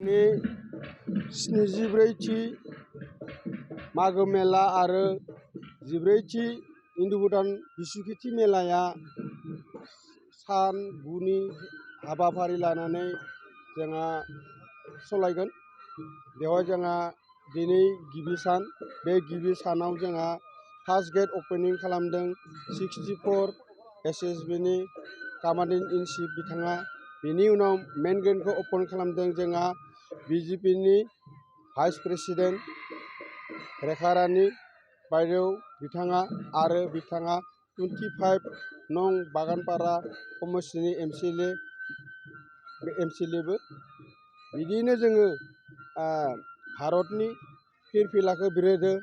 नि 74थि मागो मेला आरो 14थि इन्दु-भुटान बिसुखिथि मेलाया सान 9नि हाबाफारि लानानै जोंहा सालायगोन। बेवहाय जोंहा दिनै गिबि सान। बे गिबि सानाव जोंहा फार्स्ट गेट अपेनिं खालामदों 64 एसएसबिनि कामान्डिं इन चिफ बिथाङा। बेनि उनाव मेन गेटखौ अपेन खालामदों जोंहा बिजेपिनि भाइस प्रेसिडेन्ट रेखा रानि बायदेव बिथाङा आरो बिथाङा 25 नं बागानपारा समस्तिनि एमसिएलएबो। बिदिनो जोङो भारतनि फिरफिलाखौ बिरहोदो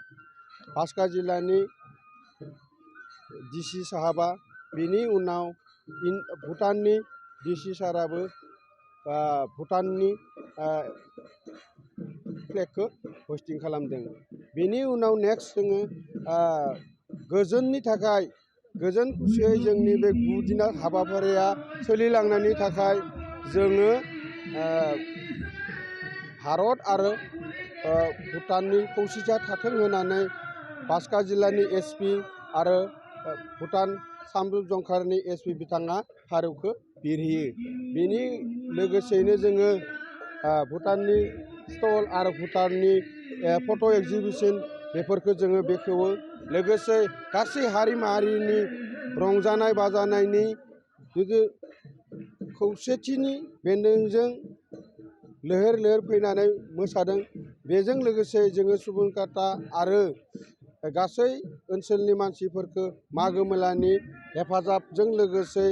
बाक्सा जिल्लानि डिसि साहाबा। बेनि उनाव भुटाननि डिसि साराबो भुटाननि फ्लेगखौ हस्टिं खालामदों। बेनि उनाव नेक्स्ट जोङो गोजोननि थाखाय गोजोन खुसियै जोंनि बे 9 दिना हाबाफारिया सोलिलांनायनि थाखाय जोङो भारत आरो भुटाननि खौसेथिया थाथों होननानै बाक्सा जिल्लानि एसपि आरो भुटान सामरुप जंखारनि एसपि बिथाङा फारौखौ बिरहोयो। बेनि लोगोसेयैनो जोङो भुटाननि स्टल आरो भुटाननि फट' एक्जिबिसन बेफोरखौ जोङो बेखेवो। लोगोसे गासै हारि माहारिनि रंजानाय बाजानायनि खौसेथिनि बेन्दोंजों लैहोर लैहोर फैनानै मोसादों। बेजों लोगोसे जोङो सुबुंखाता आरो गासै ओनसोलनि मानसिफोरखौ मागो मेलानि हेफाजाबजों लोगोसे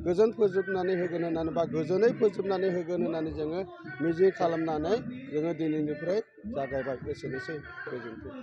गोजोन फोजोबनानै होगोन होननानै बा गोजोनै फोजोबनानै होगोन होननानै जोङो मिजिं खालामनानै जोङो दिनैनिफ्राय जागायबाय। एसेनोसै, गोजोन्थों।